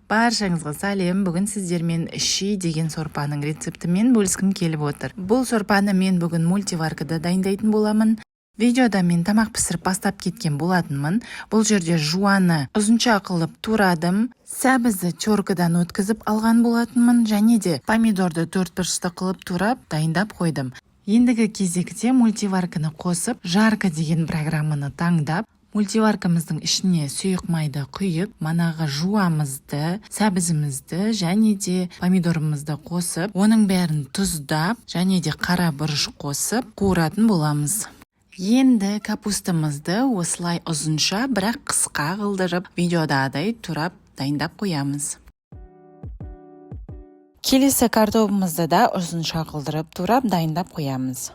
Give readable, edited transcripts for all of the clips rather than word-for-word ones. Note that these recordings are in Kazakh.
Баршаңызға сәлем! Бүгін сіздермен щи деген сорпаның рецептімен бөліскім келіп отыр. Бұл сорпаны мен бүгін мультиваркада дайындайтын боламын. Видеода мен тамақ пісіріп бастап кеткен болатынмын. Бұл жерде жуаны ұзынша қылып турадым, сәбізді теркадан өткізіп алған болатынмын және де помидорды төрт бұрышты қылып турап дайындап қойдым. Ендігі кезекте мультиварканы қосып, жарка деген программаны таңдап, мультиваркамыздың ішіне сұйық майды құйып, манағы жуамызды, сәбізімізді және де помидорымызды қосып, оның бәрін тұздап және де қара бұрыш қосып қуыратын боламыз. Енді капустамызды осылай ұзынша, бірақ қысқа қылдырып, видеодағыдай турап дайындап қоямыз. Келесі картобымызды да ұзынша қылдырып турап дайындап қоямыз.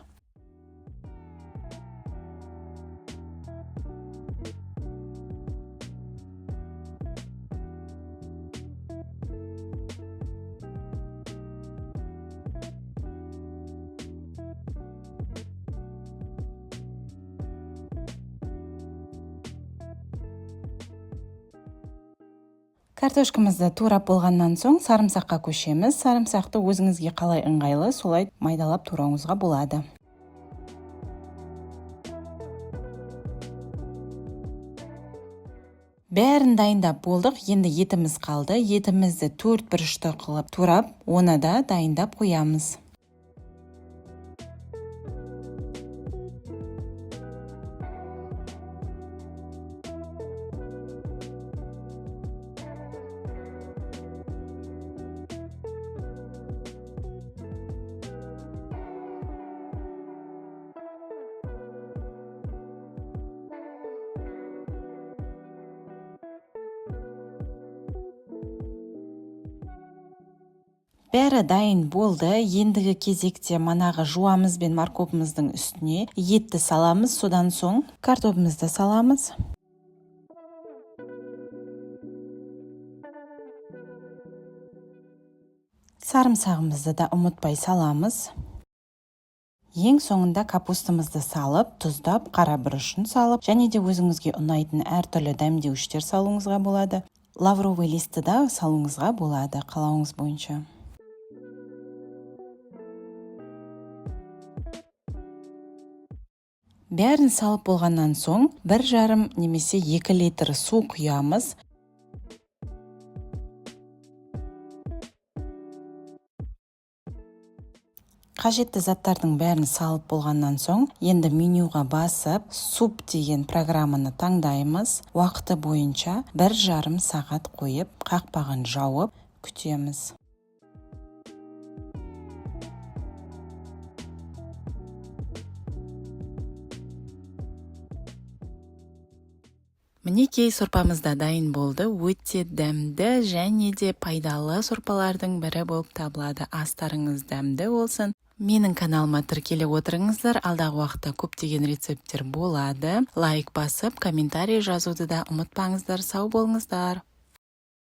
Картошкамызды турап болғаннан соң сарымсаққа көшеміз. Сарымсақты өзіңізге қалай ыңғайлы, солай майдалап турауыңызға болады. Бәрін дайындап болдық, енді етіміз қалды. Етімізді төрт бұрышты қылып турап, оны да дайындап қоямыз. Бәрі дайын болды. Ендігі кезекте манағы жуамыз бен морковымыздың үстіне етті саламыз, содан соң картобымызды саламыз. Сарымсағымызды да ұмытпай саламыз. Ең соңында капустамызды салып, тұздап, қара бұрышын салып, және де өзіңізге ұнайтын әртүрлі дәмдеуіштер салуыңызға болады. Лавровый листті да салуыңызға болады, қалауыңыз бойынша. Бәрін салып болғаннан соң 1,5 немесе 2 литр су құямыз. Қажетті заттардың бәрін салып болғаннан соң енді менюға басып, суп деген программаны таңдаймыз. Уақыты бойынша 1,5 сағат қойып, қақпағын жауып күтеміз. Мінекей, сорпамыз да дайын болды. Өте дәмді және де пайдалы сорпалардың бірі болып табылады. Астарыңыз дәмді болсын. Менің каналыма тіркеле отырыңыздар. Алдағы уақытта көптеген рецепттер болады. Лайк басып, комментарий жазуды да ұмытпаңыздар. Сау болыңыздар.